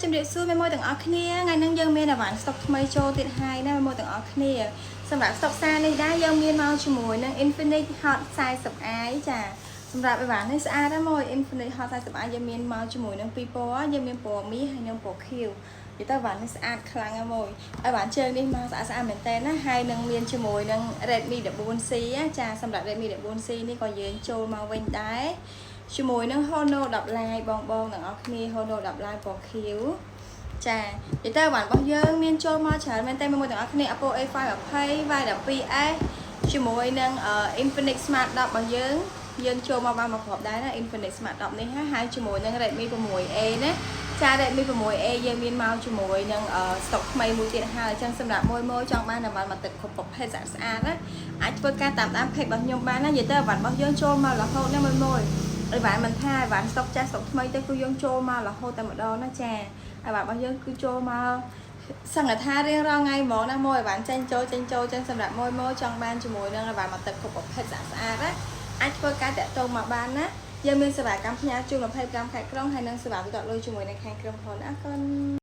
ជំរាបសួរមេមួយទាំងអស់គ្នាថ្ងៃនេះយើងមានអីវ៉ាន់ស្តុកថ្មីចូលទៀតហើយណាមេមួយទាំងអស់គ្នាសម្រាប់ស្តុកសារនេះដែរយើងមានមកជាមួយនឹង Infinix Hot 40i ចាសម្រាប់អីវ៉ាន់នេះស្អាតណាស់មួយ Infinix Hot 40i យើងមានមកជាមួយនឹងពីរពណ៌យើងមានពណ៌មាសហើយនិងពណ៌ខៀវនិយាយទៅអីវ៉ាន់នេះស្អាតខ្លាំងណាស់មួយអីវ៉ាន់ជើងនេះមកស្អាតស្អាតមែនតើណាហើយនឹងមានជាមួយនឹង Redmi 14C ណាចាសម្រាប់ Redmi 14C នេះក៏យើងចូលមកវិញដែរជាមួយនឹង Honor 10 Lite បងបងទាំងអស់គ្នា Honor 10 Lite ពណ៌ខៀវចានិយាយទៅអីវ៉ាន់របស់យើងមានចូលមកច្រើនមែនតើមួយទាំងអស់គ្នា Oppo A5 20 Y12s ជាមួយនឹង Infinix Smart 10របស់យើងយើងចូលមកបានមកគ្រាប់ដែរណា Infinix Smart 10នេះហើយជាមួយនឹង Redmi 6A ណាចា Redmi 6A យើងមានមកជាមួយនឹង stock ថ្មីមួយទៀតហើយអញ្ចឹងសម្រាប់មួយមួយចង់បានអីវ៉ាន់មកទឹកគ្រប់ប្រភេទស្អាតស្អាតណាអាចធ្វើការតាមដាន page របស់ខ្ញុំបានណានិយាយទៅអីវ៉ាន់របស់យើងចូលមករហូតណាមួយមួយអីវ៉ាន់មិនថាអីវ៉ាន់ stock ចាស់ stock ថ្មីទៅគឺយើងចូលមករហូតតែម្ដងណាចាអីវ៉ាន់របស់យើងគឺចូលមកសង្កថារៀងរាល់ថ្ងៃហ្មងណាមួយអីវ៉ាន់ចេញចូលចេញចូលចឹងសម្រាប់មួយមួយចង់បានជាមួយនឹងអីវ៉ាន់មកទឹកគ្រប់ប្រភេទស្អាតស្អាតណាអាចធ្វើការតាក់ទងមកបានណាយើងមានសេវាកម្មផ្ញើជូន25ខេត្តក្រុងហើយនិងសេវាទូទាត់លុយជាមួយនៅខាងក្រុមហ៊ុនអរគុណ។